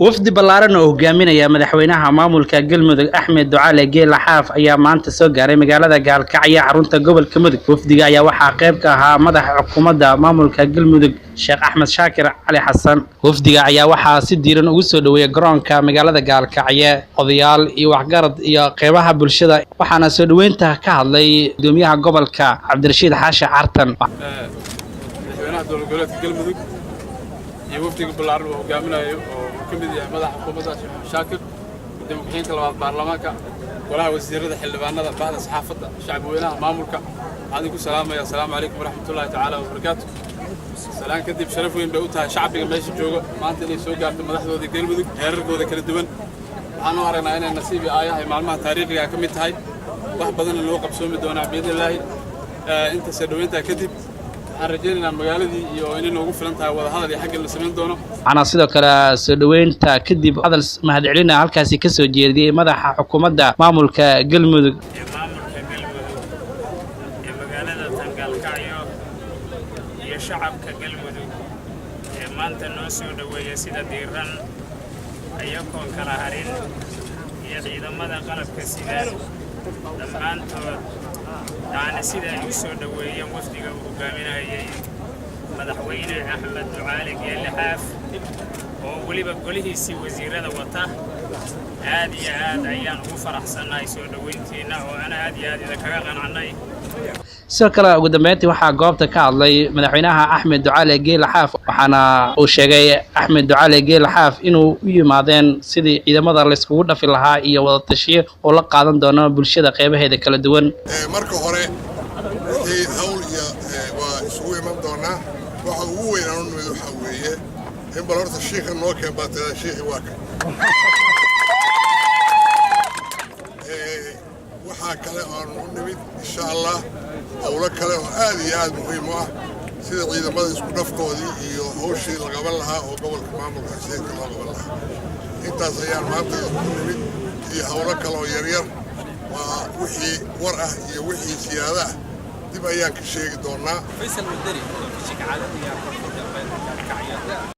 Wafdi ballaaran oo hogaaminaya madaxweynaha maamulka Galmudug Axmed Ducaale Geela Xaaf ayaa maanta soo gaaray magaalada Gaalkacyo, xarunta gobolka Mudug. Wafdiga ayaa waxaa qayb ka ahaa madaxa xukuumadda maamulka Galmudug, Sheekh Axmed Shaakir Cali Xasan. Wafdiga ayaa waxaa si diiran ugu soo dhoweeyay garoonka magaalada Gaalkacyo odayaal iyo waxgarad iyo qeybaha bulshada, waxaana soo dhoweynta ka hadlay gudoomiyaha gobolka, Cabdirashiid Xaashi Cartan. Madaxweynaha dowlad goboleedka Galmudug iyo wafdiga ballaaran uu hogaaminayo, oo uu ka mid yahay madaxa xukuumadda Sheekh Axmed Shaakir, gudoomiye ku-xigeenka labaad baarlamaanka, golaha wasiirada, xildhibaanada, bahda saxaafadda, shacbi weynaha, maamulka, waxaan idinku salaamaya: asalaamu calaykum waraxmatullaahi tacaala wabarakaatu. Salaan kadib, sharaf weyn bay u tahay shacbiga meesha jooga maanta inay soo gaarto madaxdooda Galmudug heerarkooda kala duwan. Waxaan u aragnaa inay nasiib iyo aayaha maalmaha taariikhiga ka mid tahay, wax badanna loo qabsoomi doonaa biidnillaahi. Inta soo dhoweyntaa kadib, waxaan rajaynaynaa magaaladii iyo inay noogu filan tahay wadahadal iyo xagga la samayn doono. Waxaana sidoo kale soo dhoweynta kadib hadal mahadcelina halkaasi ka soo jeediyey madaxa xukuumadda maamulka Galmudug. Ee maamulka Galmudug ee magaalada Tangaalkacyo iyo shacabka Galmudug ee maanta noo soo dhoweeya sida diiran, ayagoon kala harin, iyo ciidamada qalabka sida dhammaantood, yacni sida ay u soo dhoweeyeen wafdiga uu hogaaminayay madaxweyne Axmed Ducaale Geelle Xaaf, oo weliba golihiisii wasiirada wata, aad iyo aad ayaan ugu faraxsannahay soo dhoweyntiinna, oo ana aad iyo aad idinkaga qancannay. Sidoo kale, ugu dambeyntii waxaa goobta ka hadlay madaxweynaha Axmed Ducaale Geela Xaaf, waxaana uu sheegay Axmed Ducaale Geela Xaaf inuu u yimaadeen sidii ciidamada layskugu dhafi lahaa iyo wadatashiyo oo la qaadan doono bulshada qeybaheeda kala duwan. Marka hore, wixii hawl iyo waa isugu iman doonaa. Waxa ugu weyn aan u nimid waxaa weeye in bal horta shiikha noo keen baa tiraa. Shiikhi waa kan. Waxaa kale oonu u nimid, insha Allah, howlo kale oo aad iyo aad muhiim u ah, sida ciidamada isku dhafkoodii iyo hawshii la qaban lahaa oo gobolka maamulka xasiidka loo qaban lahaa. Intaas ayaan maanta isku nimid iyo howlo kale oo yaryar. Waa wixii war ah iyo wixii siyaado ah dib ayaan ka sheegi doonaa. Faysal Wadani, telefishinka caalamiga Koonfur Galbeed, Gaalkacyo.